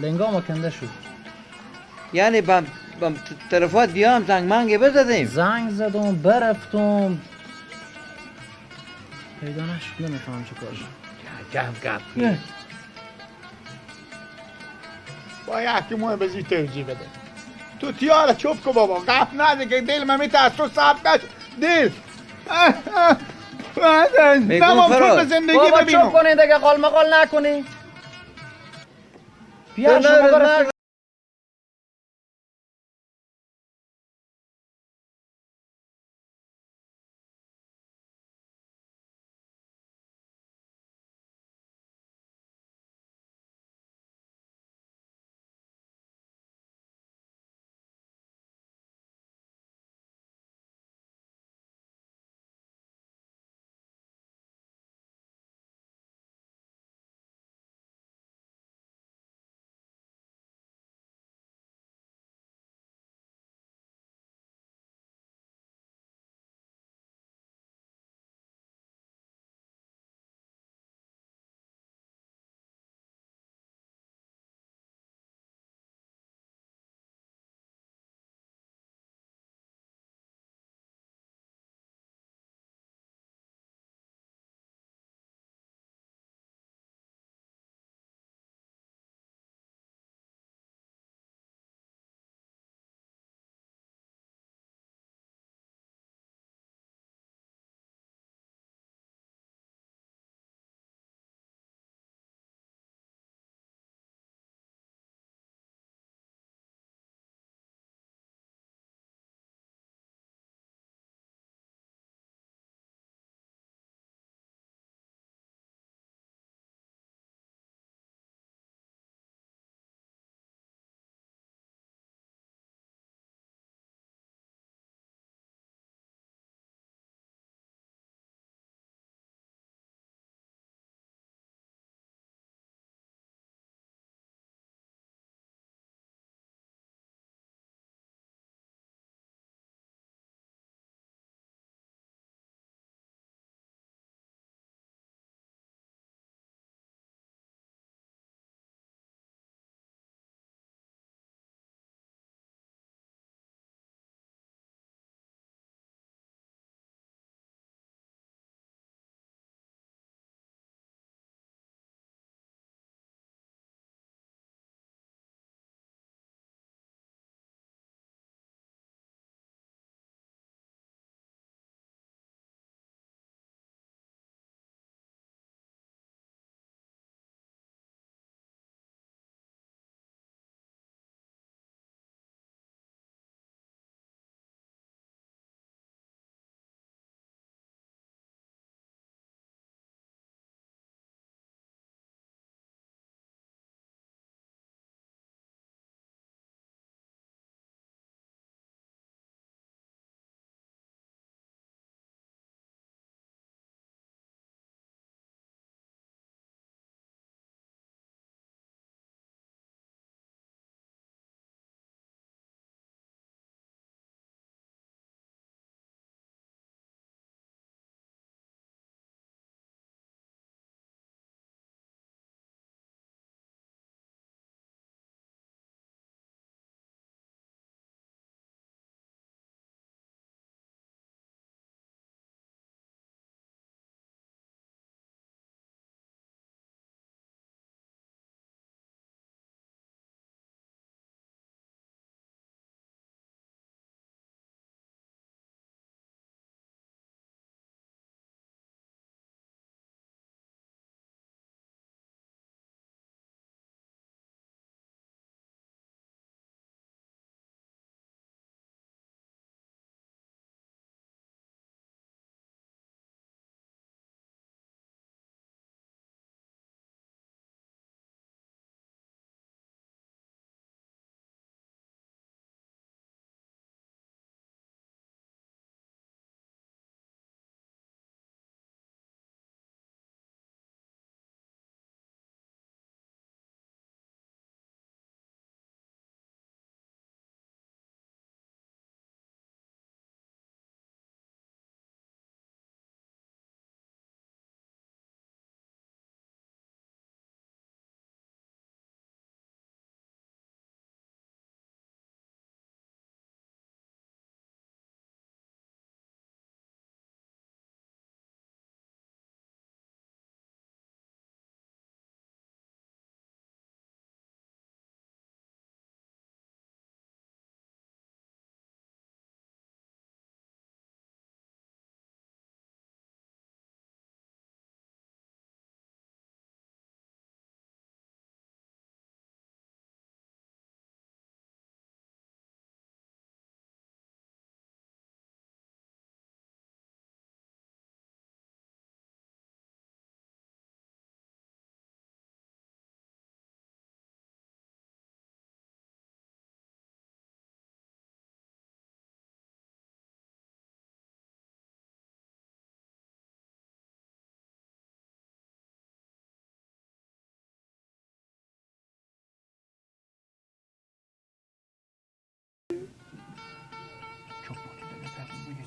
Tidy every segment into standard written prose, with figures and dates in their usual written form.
لنگا ما کنده شد. یعنی بم طرفات دیام زنگ منگه بزدیم. زنگ زدم برفتم پیدا نشد، نمیفهم چه کار شد. عجب گپی. با یکی مهم بزی توجیه بده. تو تیاره چوب کو بابا، گپ نده که دل من میته از تو سب نشد. دل نمام تو به زندگی بابا ببینم. چوب کنی دیگه، قال مقال نکنی. بیا شما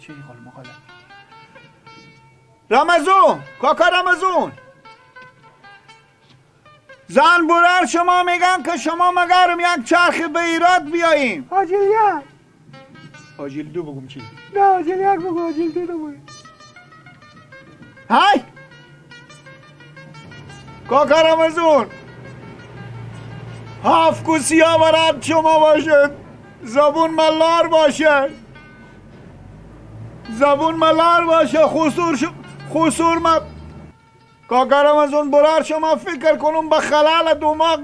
چه قال مقاله رمضان کاکا رمضان زن برر شما میگن که شما مگرم یک چرخ به ایراد بیاییم. آجیل یک. آجیل دو بگم چی؟ نه آجیل یک بگو، آجیل دو نبگو. های کاکا رمضان هفت کوسیا برد شما باشه، زبون ملار باشه، زبون ملار باشه، خسور ما کاکا رمضان برار شما فکر کنم به خلال دماغ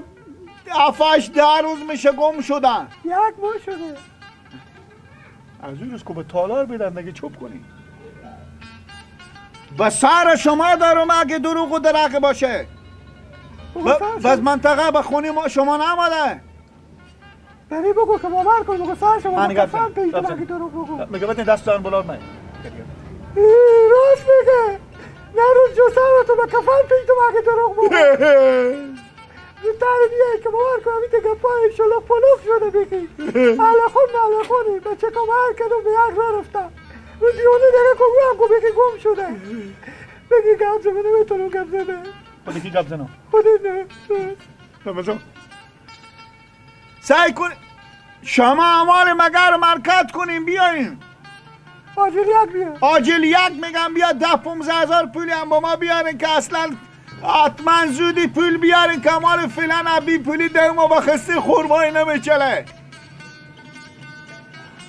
7-8 روز میشه گم شدن. یک ماه شده. از اون روز که به تالار بیدن دیگه چوب کنی. به سر شما دارم اگه دروغ و درق باشه. بس منطقه به خونه ما شما نامده. بری بگو که باور کن، بگو سر شما کفن پیش اگه دروغ بگو. میگه بتین دست دارن بلار من. راست میگه. نه روز جو سر تو به کفن پیش تو اگه دروغ بگو. زودتر بیای که باور کنم این دیگه پای شلوغ پلوغ شده بگی. علی خون علی خونی بچه کمر کردم به یک راه رفتم. رو دیونه دیگه که گم بگی گم شده. بگی گم زنم نمیتونم گم زنم. خودی کی گپ زنم؟ خودی نه. رمضان سعی کن شما امال مگر مرکت کنیم بیاییم. آجیل یک بیا. آجیل یک میگم بیا 10-15 هزار پولی هم با ما بیارین که اصلا حتما زودی پول بیارین که مال فعلا بی پولی ده ما با خسته خورمایی نمیچله.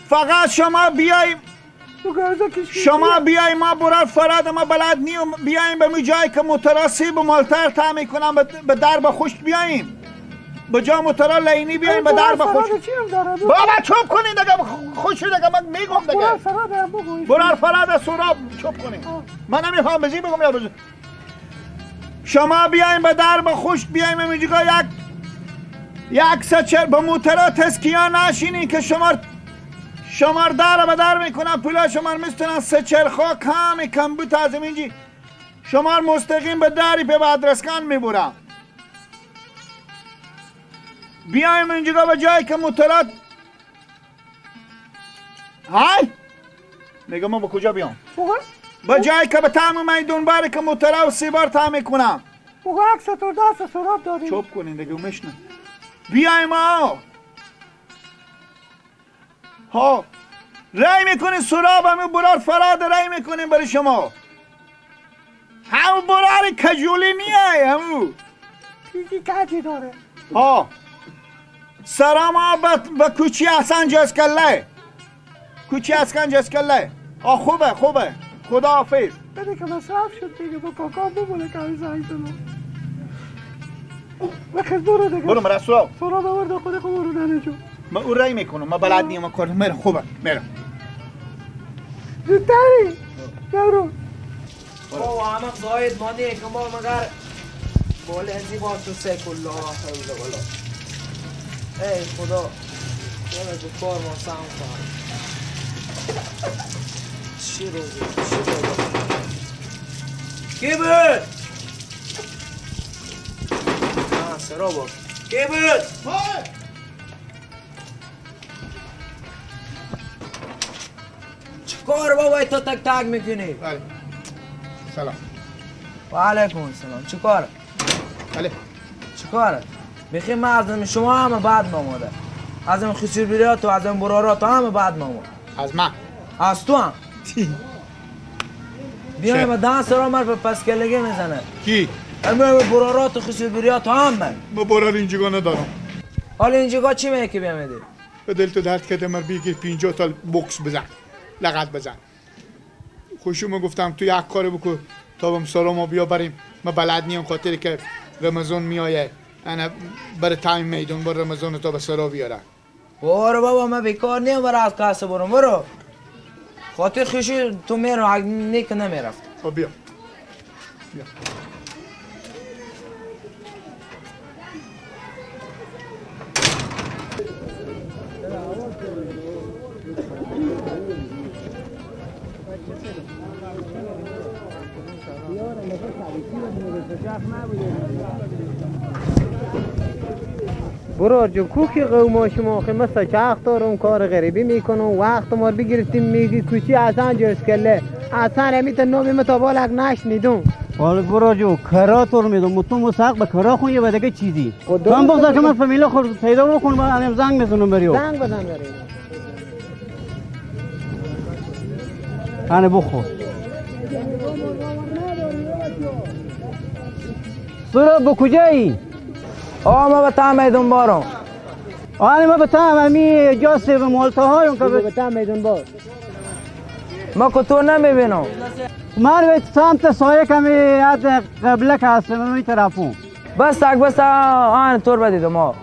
فقط شما بیاییم، شما بیاییم ما برای فراد ما بلد نیم، بیاییم به می جایی که متراسیب و مالتر تعمی کنم به درب خشک بیاییم، به جا موتورا لینی بیاییم به درب خشک. بابا چوب کنین دیگه، خوش دیگه من میگم دیگه. برار فراد سوراب چوب کنین. من نمیخوام بزی بگم یا بزی. شما بیاییم به درب خشک بیاییم اینجا یک سچر به موتورا تسکیا نشینین که شما شمار در به در میکنن، پولا شمار میستونن سه چرخا کم کم بود از اینجی شمار مستقیم به دری به بدرسکان میبرم. بیایم اینجا به جایی که موتورات های میگم ما به کجا بیام؟ به جایی که به تعم میدون باره که موتورا و 3 بار تعم کنم. بگو عکس تو دست سراب داریم. چوب کنین دیگه میشنه. بیایم آ ها رای میکنین سراب همین برار فراد رای میکنین برای شما. همون برار کجولی نیه همون پیکی کجی داره. ها سلام به کوچی حسن جزکله، کوچی حسن جزکله. آ خوبه خوبه، خدا حافظ. بده که مصرف شد دیگه، با کاکا ببونه که همین زنگ زدم. بخیر برو دیگه، برو مرا سراب سراب آورده خود خود برو ننه جون. من او رای میکنم، من بلد نیم کار. میرم خوبه میرم. زودتری برو. بابا همه زاید مانیه که ما مگر باله هزی با تو سه کلا حول ولا. ای خدا چرا تو کار ما سهم کار چی روزی چی بابا کی بود؟ آه سرا با کی بود؟ چیکار بابا تو تک تک میکنی؟ بله سلام. و علیکم السلام. چیکار؟ بله چیکار؟ میخوای من از شما همه بعد ماماده، از این خسیر بیرات و از این برارات همه بعد ماماده. از من؟ از تو هم. بیایم به دهن سرا مر به پسکلگی میزنه. کی؟ همه برارات و خسیر بیرات همه. من برار اینجا ندارم. حالا اینجا چی میگه که بیامدی؟ به دل تو درد کرده مر بیگی 50 تا بوکس بزن، لغت بزن. خوشو گفتم تو یک کار بکن تا بم سرا ما بیا بریم. من بلد نیم خاطر که رمضان میایه انا برای تایم میدون بر رمضان تا به سرا بیاره. برو بابا من بیکار نیم برای از کاسه برم برو. خاطر خوشی تو میرم اگه نیک نمیرفت. خب بیا بیا. برار جون کوکی قوما شما آخه مثلا چخ دارم کار غریبی میکنم وقت ما بگرفتیم میگی کوچی اصلا جرس کله اصلا همی تا نومی متابالک نشنیدم. حالا برار جون کرا تور میدم تو مسحق به کرا خون یه بدگه چیزی تو هم بگذار که من فامیلا خود پیدا بکن و هم زنگ میزنم بریو زنگ بزن بریو انه بخور سورا با کجایی؟ آه ما به تا میدون بارم. آره ما به تا همی جا سیب مالتا هایم که به تا میدون بار. ما که تو نمیبینم. من به سمت سایه کمی از قبله که هستم من این طرفون. بس تک بس آن تور بدیدم ما.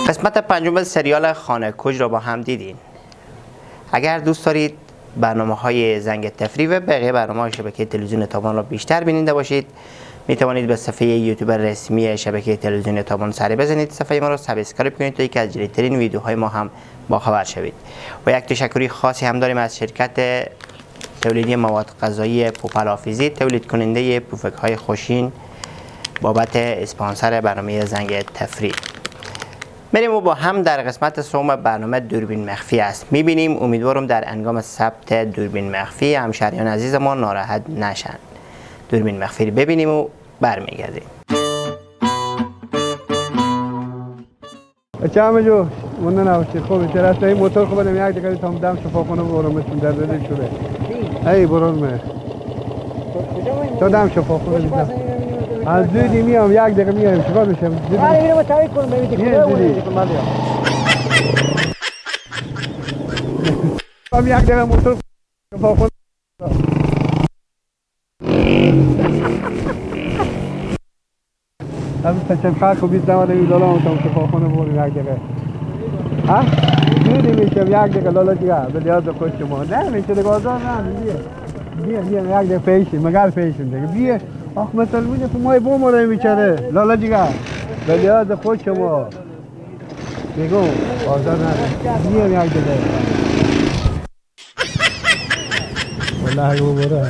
قسمت پنجم سریال خانه کج را با هم دیدین. اگر دوست دارید برنامه‌های زنگ تفریح و بقیه برنامه‌های شبکه تلویزیون تابان را بیشتر بیننده باشید، می توانید به صفحه یوتیوب رسمی شبکه تلویزیون تابان سر بزنید، صفحه ما را subscribe کنید تا یکی از جدیدترین ویدیوهای ما هم باخبر شوید. و یک تشکری خاصی هم داریم از شرکت تولیدی مواد غذایی پوپلافیزی، تولید کننده پفک‌های خوشین، بابت اسپانسر برنامه زنگ تفریح. بریم و با هم در قسمت سوم برنامه دوربین مخفی است میبینیم. امیدوارم در انگام ثبت دوربین مخفی همشهریان عزیز ما ناراحت نشن. دوربین مخفی رو ببینیم و برمیگردیم. چه جو مونده نباشید. خوب چرا این موتور خوب بدم یک دقیقه تا دم شفاخانه برم در دل شده. ای برم تا دم شفاخانه بیدم. از زودی میام یک دقیقه میام چیکار میشم؟ آره میرم چای کنم ببینید خدا هم یک دقیقه موتور شفاخانه هم تچم خاک و 20 دقیقه لالا تا شفاخانه برم یک دقیقه. ها؟ زودی میشم یک دقیقه لالا دیگه به لحاظ خود شما نه میشه دیگه آزار نه بیا بیا بیا یک دقیقه پیشیم مگر پیشیم دیگه بیا. آخ مسلمون تو مای بومره بیچاره لالا دیگه به لحاظ خود شما میگم آزار نه بیا یک دقیقه والله هگو بره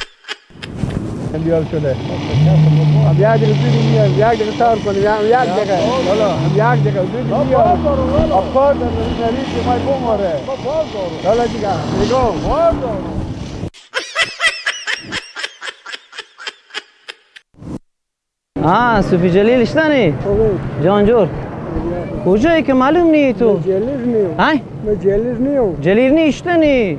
بیار شده. هم یک دقیقه زودی میاد، یک دقیقه صبر کنیم، یک دقیقه. لالا هم یک دقیقه زودی میاد. کار دارم نریز مای بماره. لالا دیگه میگم کار دارم. آه صوفی جلیل اشتنی جان جور کجایی که معلوم نی تو؟ جلیل نیو. های؟ من جلیل نیو. جلیل نی اشتنی.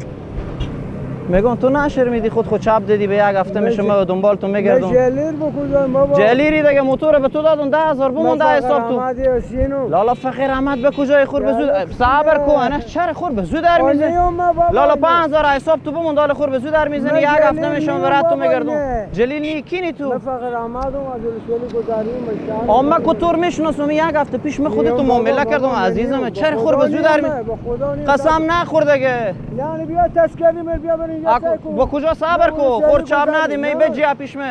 میگم تو نشرمیدی خود چپ دیدی به یک هفته میشه من دنبال تو میگردم. جلیل با کجا بابا؟ جلیلی دیگه موتور به تو دادم 10,000 بمون ده حساب تو. لالا فقیر احمد به کجای خور به زود صبر کو انا چرا خور به زود در میزنی؟ لالا 5000 حساب تو بمون دال خور به زود در میزنی یک هفته میشم برات تو میگردم. جلیل نی کینی تو؟ من فقیر احمدم از ولسوالی گذاریم. اما کتور میشناسم یک هفته پیش من خودت معامله کردم عزیزم چرا خور به زود در می قسم نخور دیگه. یعنی بیا تسکری بیا با کجا صبر کو خور چاب ندی می به جیا پیش می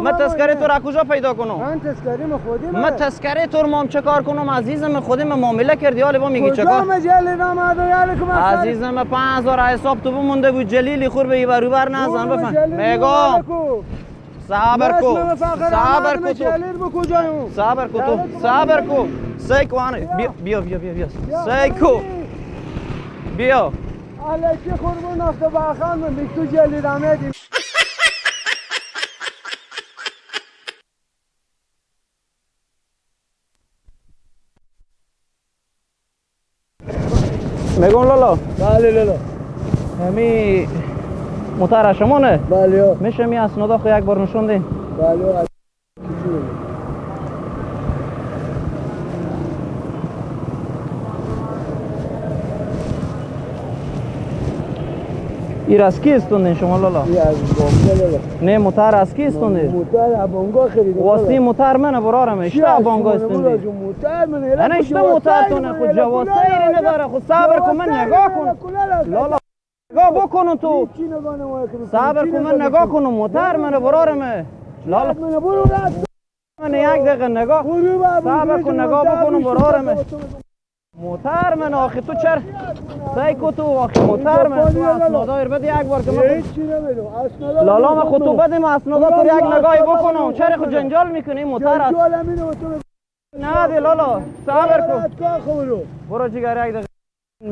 من تذکره تو را کجا پیدا کنم؟ من تذکره من خودی من تذکره تو مام چه کار کنم عزیزم خودی من معامله کردی حالا با میگی چه کار؟ عزیزم 5000 حساب تو بمونده بود جلیلی خور به ایور بر نزن بفهم میگم صبر کو صبر کو تو صبر کو تو صبر کو سیکو بیا بیا بیا بیا سیکو بیا الکی خورمون نفت بخند من تو جلیل احمدی. میگم لالا. بله لالا. همی موتر شمانه؟ بله. میشه می اسنادا خو یک بار نشون دین؟ بله. این از کی استوندین شما لالا؟ این از بانگا لالا. نه موتر از کی استوندین؟ موتر از بانگا خریدم. واسه موتر منه برارم اشتا بانگا استوندین. موتر منه. انا اشتا موتر تونه خود جواسه ای نداره خود صبر کن من نگاه کن. لالا نگاه بکن تو. صبر کن من نگاه کنم موتر منه برارم. لالا من یک دقیقه نگاه. صبر کن نگاه بکنم برارم. موتر من آخه تو چر سیکو تو آخه موتر من تو اسنادایر بده یک بار که من لالا من خود تو بده من اسنادا تو یک نگاهی بکنم چرا خود جنجال میکنی موتر است نه ده لالا صبر کن برو جگر یک دقیقه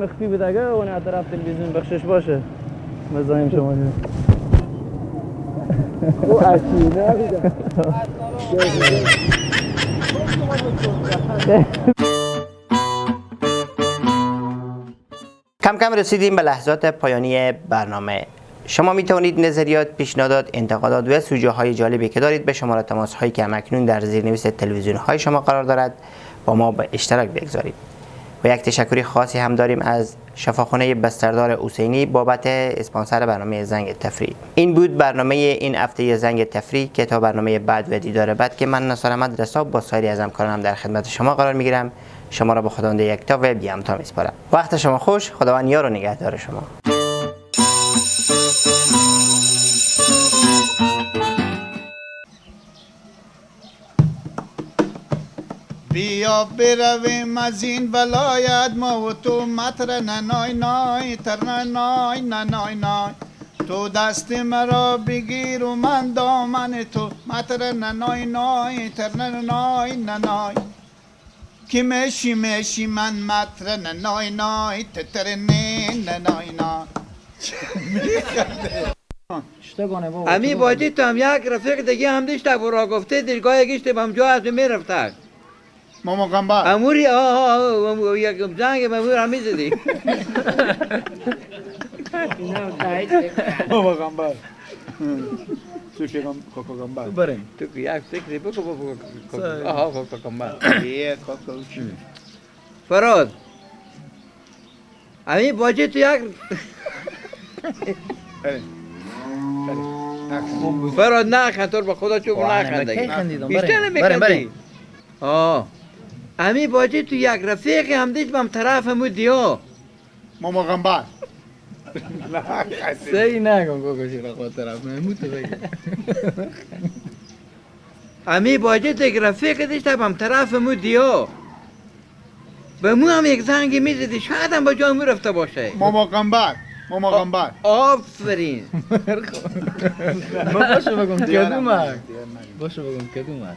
مخفی بده اون از طرف تلویزیون بخشش باشه بزنیم شما او اصیل کم کم رسیدیم به لحظات پایانی برنامه. شما می توانید نظریات، پیشنهادات، انتقادات و سوژه های جالبی که دارید به شماره تماس هایی که همکنون در زیرنویس تلویزیون های شما قرار دارد با ما به اشتراک بگذارید. و یک تشکری خاصی هم داریم از شفاخانه بستردار حسینی بابت اسپانسر برنامه زنگ تفریح. این بود برنامه این هفته زنگ تفریح که تا برنامه بعد و دیدار بعد که من نصر احمد رسا با سایری از همکارانم در خدمت شما قرار میگیرم، شما را به خداوند یکتا و بی‌همتا میسپارم. وقت شما خوش، خداوند یار و نگهدار شما. بیا برویم از این ولایت ما و تو متر ننای نای تر نای ننای نای تو دست مرا بگیر و من دامن تو متر ننای نای تر نای ننای که مشی مشی من متر ننای نای تتر نی ننای نای. امی باجی تو هم یک رفیق دیگه هم دیشت برا گفته دیگه گشت هم جا از میرفت ماما قنبر اموری آه یک زنگ امور همی زدی ماما قنبر سوشی کاکا قنبر بریم تو که یک فکری بکو بکو آها کاکا قنبر یه کاکا فراد امی باجی تو یک فراد نه تو با خدا چوب نه خندیدم بیشتر نمیخندی. آه امی باجی تو یک رفیق هم دیش بم طرف همو دیا ماما قنبر سی نکن کوکو شیرا خود طرف مهمو تو بگی. امی باجی تو یک رفیق دیش بم طرف همو دیا به مو هم یک زنگی میزدی شاید هم با جای مو رفته باشه. ماما قنبر ماما غنبر. آفرین. ما باشه بگم کدوم باشه بگم کدوم.